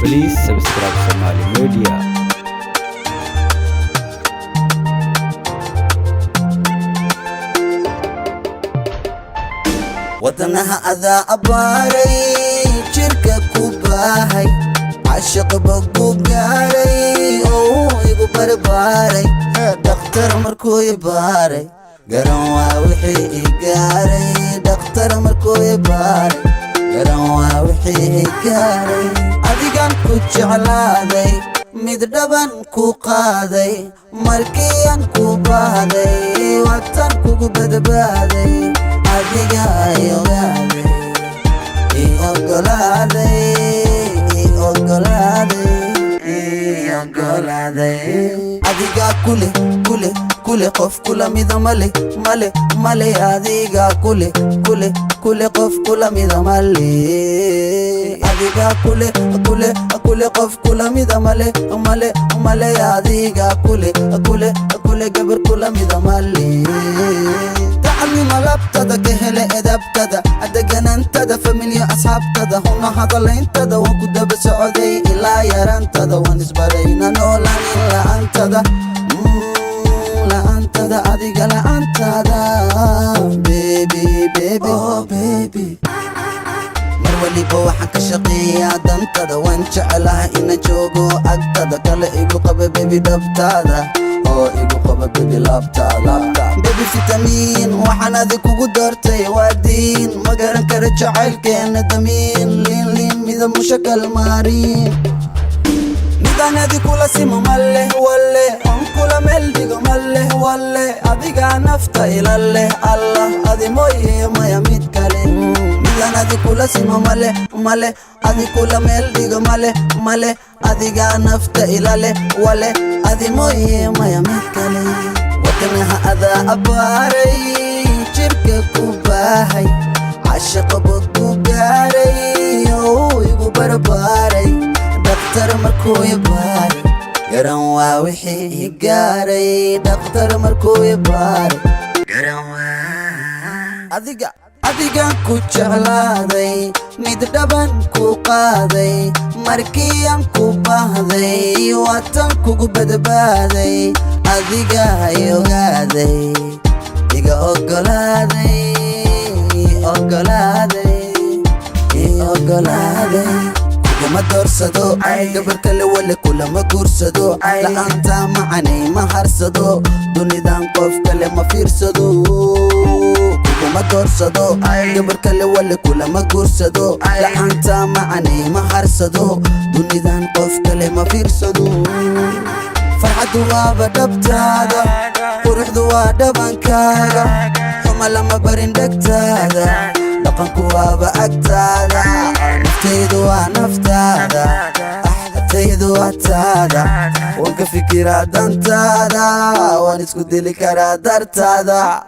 Please subscribe Somali Media. Wadanaha adaa abbaaray, jirka ku baahay, cashiqba ku gaaray oo igu barbaaray. Dhakhtar markuu i baaray, garan waa wixii i gaaray. Dhakhtar markuu i baaray, garan waa wixii i gaaray. Adigan ku jeclaaday, mid dhaban ku qaaday, markiian ku baahday, watan kugu badbaaday. Adiga i ogaaday, i ogolaaday, i ogolaaday, i ogolaaday. Adigaa kule, kule, kule, qof kula mida male, male, male. Adigaa kule, kule, kule, qof kula mida male. Adigaa kule, kule, kule, qof kula mida male, male, male. Adigaa kule, kule, kule, gabar kula mida male. Taclima labtada ka hele, edabtada, deganantada, familya, asxaabtada, huna hadalayntada. Waan ku daba socday ilaa yaraantada, waan isbarayna noolanin la'aantada. La'aantada, adiga la'aantada, baby, baby, oh baby. Mar waliba waxaan ka shaqeeyaa dantada, waan jecelahay ina joogo agtada kale. Igu qaba, baby, dhabtaada oo igu qaba, baby, laabtaada. Baby fitamiin, waxaan adig kugu doortay waa diin. Ma garan kara jacaylkeena damiin, liin liin, midab mushakal maariin. Midaan adi kula simo male, walle, on kula meel dhigo male, walle. Adigaa nafta ila leh, Allah, adi mooye maya mid kale. Midaan adi kula simo male, male, adi kula meel dhigo male, male. Adigaa nafta ila leh, wale, adi mooye maya mid kale. Wadanaha adaa abbaaray, jirka ku baahay, cashaqaba ku gaaray oo igu barbaaray. Dhakhtar markuu i baaray, garan waa wixii i gaaray. Dhakhtar markuu i baaray, garan waa adiga. Adigan ku jeclaaday, mid dhaban ku qaaday, markiian ku baahday, waatan kugu badbaaday. Adiga i ogaaday, iga ogolaaday, ogolaaday, i ogolaaday. Kuguma doorsado gabar kale, wale, kulama guursado. La'aanta macanay ma harsado, dunidan qof kale ma fiirsado. Kuguma doorsado gabar kale, wale, kulama guursado. La'aanta macanay ma harsado, dunidan qof kale ma fiirsado. Farxaddu waaba dhabtaada, quruxdu waa dhabankaaga, xuma lama barin dhegtaada, dhaqanku waaba agtaada. Naftaydu waa naftaada, axtaydu waa taada. Waan ka fikiraa dantaada, waan isku dili karaa dartaada.